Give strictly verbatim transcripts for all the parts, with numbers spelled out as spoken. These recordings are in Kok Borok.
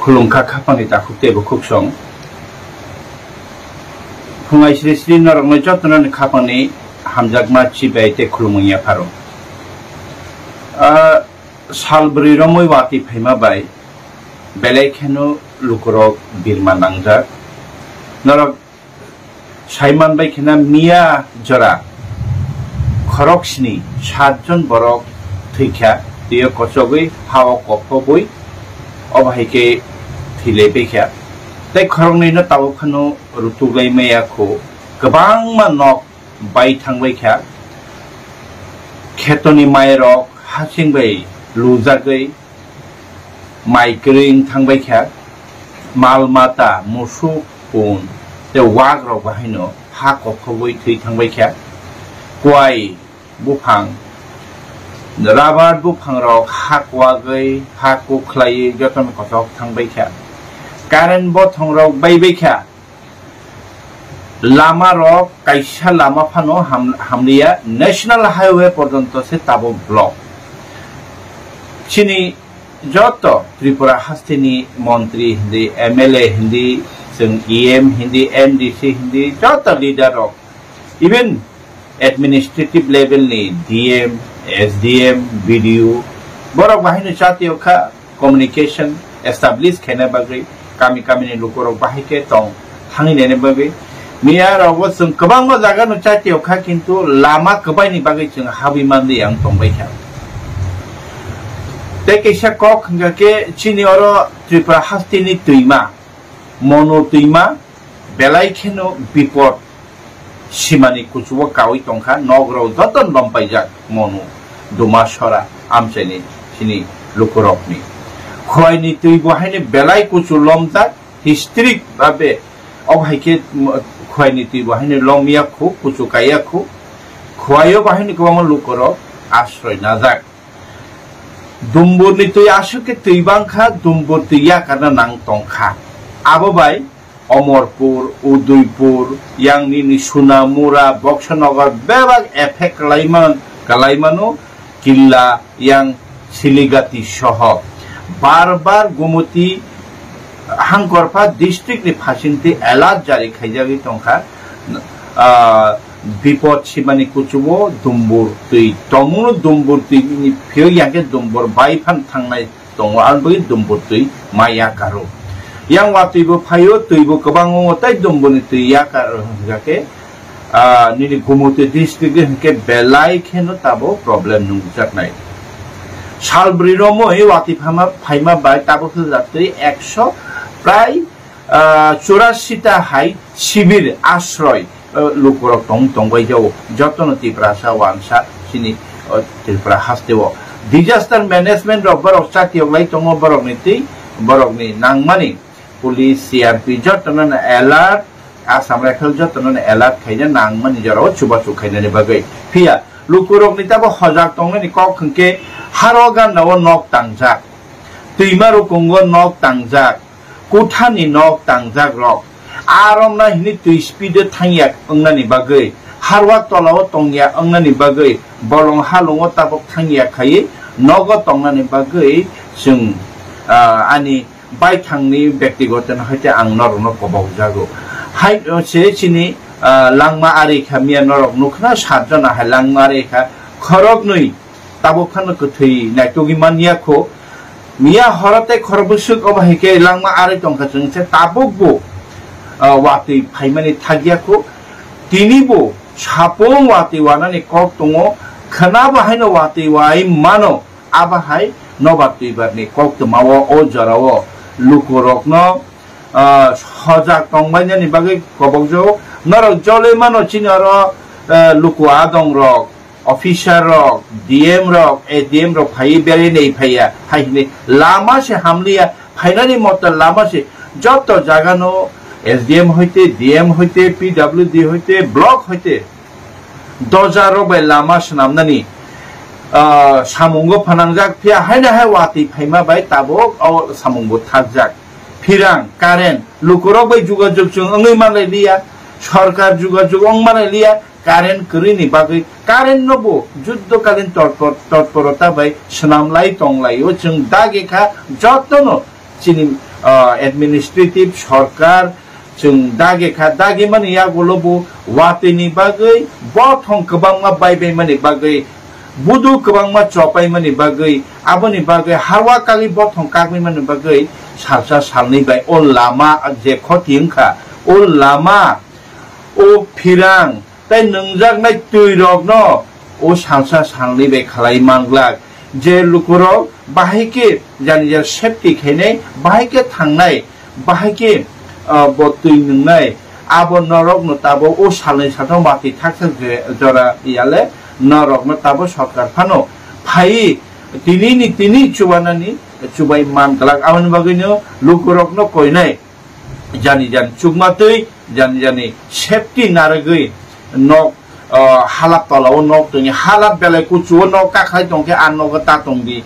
Khulumkha khapangni takhuk tei bukhuk song. Phungai sri sri norokno jotono ni khapangni hamjakma chibai tei khulumung yapharo. Ah, sal bwrwi romwi watwi phaima bai belai kheno lukurok birma nangjak. Norok saiman bai kheno miya jora khorok sni satjon borok thwikha, twiyo kochogwi hao kophobwi obo hai khe thwilai paikha. Tei khoroknwino tabuk phano rutuklai maya kho, kwbangma nok bai thangbai kha. Khetoni mairok hasing bai lujagwi mai kwrwi wng thangbai kha, mal mata, musuk, pun tei wak rok bahaino ha kophogwi thwi thangbai kha, kwai buphang, rabar buphang rok ha kwagwi, ha kuk khlaiwi jotono kochok thangbai kha, current bothong rok baibai kha. Lama rok kaisa lama phano ham-, hamliya, national highway porjonto se tabuk block. Chini joto Tripura hasteni montri hindi, M L A hindi, chwng E M hindi, M D C hindi, joto leader rok, even administrative level ni D M, S D M, B D O, borok bahaino chatio kha, communication establish khaina bagwi, kami kami ni lukurok bahai khe tong thangwi naina bagwi. Miya rogo chwng kwbangma jaga no chatio kha, kintu lama kwbai ni bagwi chwng habwi mandi ang tongbai kha. Tei kaisa kok hwnkha khe chini oro Tripura hasteni twima, Monu twima, belai kheno bipot simani kuchugo kaui tongkha, nogrok joto lompaijak Monu, Duma, Sora, amchaini chini lukurokni. Khwaini twi bo haino belai kuchu lomjak, history babe, obo hai khe, mm, Khwaini twi bo haino lomya khu, kuchu kaiya khu, Khwaio bo haino kwbangma lukurok asroi najak. Dumburni twi aswk khe twi bangkha, Dumbur twi yakarna nang tongkha. Abo bai Omorpur, Udaipur, yang nini Sunamura, Boksanagar bebak effect kwlaiman-, kwlaimano, Killa, yang Siligati soho. Bar bar Gumoti Hangkorpha district ni phasingtwi alert jari khaijagwi tongkha. Ah, bipot simani kuchugo Dumbur twi. Tomungno Dumbur twi ni phiyok yang khe Dumbur bai phan thangnai tongo, ang bagwi Dumbur twi ma yakaro. Yang watwi bo phaio, twi bo kwbang wngo, tei Dumburni twi yakar hwnkha khe, ah, nini Gumoti district hwnkhe belai kheno tabo problem nungjaknai. Sal bwrwi romwi watwi phama-, phaima bai tabuk hwljak twi ekso prai, ah, churasi ta hai sibir asroi, ah, lukurok tong, tongbai jao. Jotono Tiprasa wansa chini, ah, Tripura hasteo. Disaster management rok borok chatiyok lai tongo, borokni twi, borokni nangmani police, C R P jotono alert, Assam Rifle jotono alert khaina nangmani jorao chubachu khainani bagwi. Phiya lukurokni tabo hojak tongnani kok hwnkhe haro gandao nok tangjak, twima rukungo nok tangjak, kuthani nok tangjak rok. Aromna hini twi speed o thangya wngnani bagwi, harwa tolao tongya wngnani bagwi, bolong halongo tabok thangya khaiwi nogo tongnani bagwi chwng, ah, ani baithangni byaktigoto no hai khe ang norokno kobokjago. Hai, o, se chini, ah, langma ari kha miya norok nukha na, sat jona hai langma ari kha, khoroknwi tabuk phano kwthwi naitugwi man ya kho. Miya horo tei khoro bwswk obo hai khe langma ari tongkha chwng se tabuk bo, ah, watwi phaimani thak ya kho. Tini bo sapung watwi wanani kok tongo, khwna bo haino watwi wai mano. Abo hai nobar twibar ni koktwma o, o jora o luku rok no, ah, hojak tongbainani bagwi kobokjago. Norok joloi mano chini oro, ah, luku adong rok, officer rok, D M rok, S D M rok phaiwi belai nai phaiya, hai hwnwi lama se hamliya, phainani moto lama se joto jaga no S D M hoite, D M hoite, P W D hoite, block hoite, doja rok bai lama swnamnani, ah, samungo phanangjak, phiya haino hai watwi phaima bai tabuk o samung bo thakjak. Phirang, current, lukurok bai jugajug chwng wngwi manlai liya, sorkar jugajug wng manlai liya, current kwrwini bagwi, current no bo juddokalin torpor-, torporota bai swnamlai tonglaio chwng dagi kha jotono chini, ah, administrative sorkar chwng dagi kha, dagi mani yagulo bo watwi ni bagwi bothong kwbangma bai bai mani bagwi, budu kwbangma chopai mani bagwi, aboni bagwi harwa kagwi bothong kagwi mani bagwi salsa salnwi bai o lama je khoti wngkha, o lama, o phirang tei nwngjaknai twi rokno o salsa salnwi bai khalai manglak, je lukurok bahai khe jani ja safety khainai, bahai khe thangnai, bahai khe, ah, bo twi nwngnai, abo norokno tabuk o salnwi sathang watwi thaksa je-, jora yale norokno tabuk sorkar phano phaiwi tini ni tini chubanani chubai man glak. Aboni bagwino lukurokno koinai jani jani chukma twi, jani jani safety narwgwi nok, ah, halap tola o nok tongni, halap belai kuchu o nok kakhai tongkhe a nogo ta tongdi.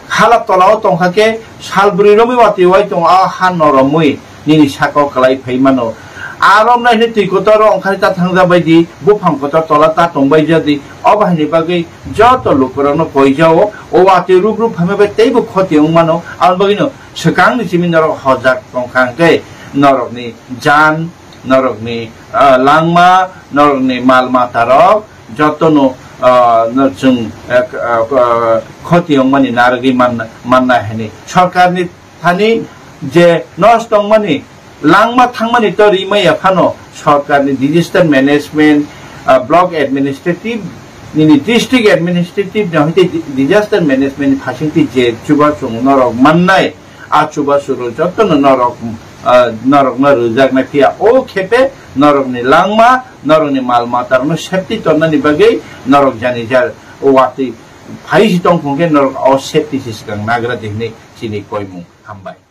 Halap tola o tongkha khe sal bwrwi romwi watwi wai tong o ha noromwi nini saka o kwlai phai mano. A romnai hwnwi twi kotor o ongkhai ta thangja bai di, buphang kotor tola ta tongbai jadi. O bahai ni bagwi joto lukurokno koijao, o watwi rub rub phaima bai teibo khoti wng mano. Aboni bagwino swkangni simi norok hojak tongkha hwnkhe norokni jan, norokni, ah, langma, norokni mal matarok jotono, ah, no chwng, eh, k-, ah, k-, ah, khoti wngmani narwgwi manna, manna hwnwi. Sorkarni thani je nosto wngmani, langma thangmani to rimaya phano sorkarni disaster management, ah, block administrative, nini district administrative ni hoite di-, disaster management ni phasingtwi je chubachu norok mannai, a chubachu rok jotono norok, ah, norokno rwjaknai phiya. O khepe norokni langma, norokni mal matarokno safety tonnani bagwi norok jani jar watwi phai si tong phung khe norok o safety se swkang nagra di hwnwi chini koimung. Hambai.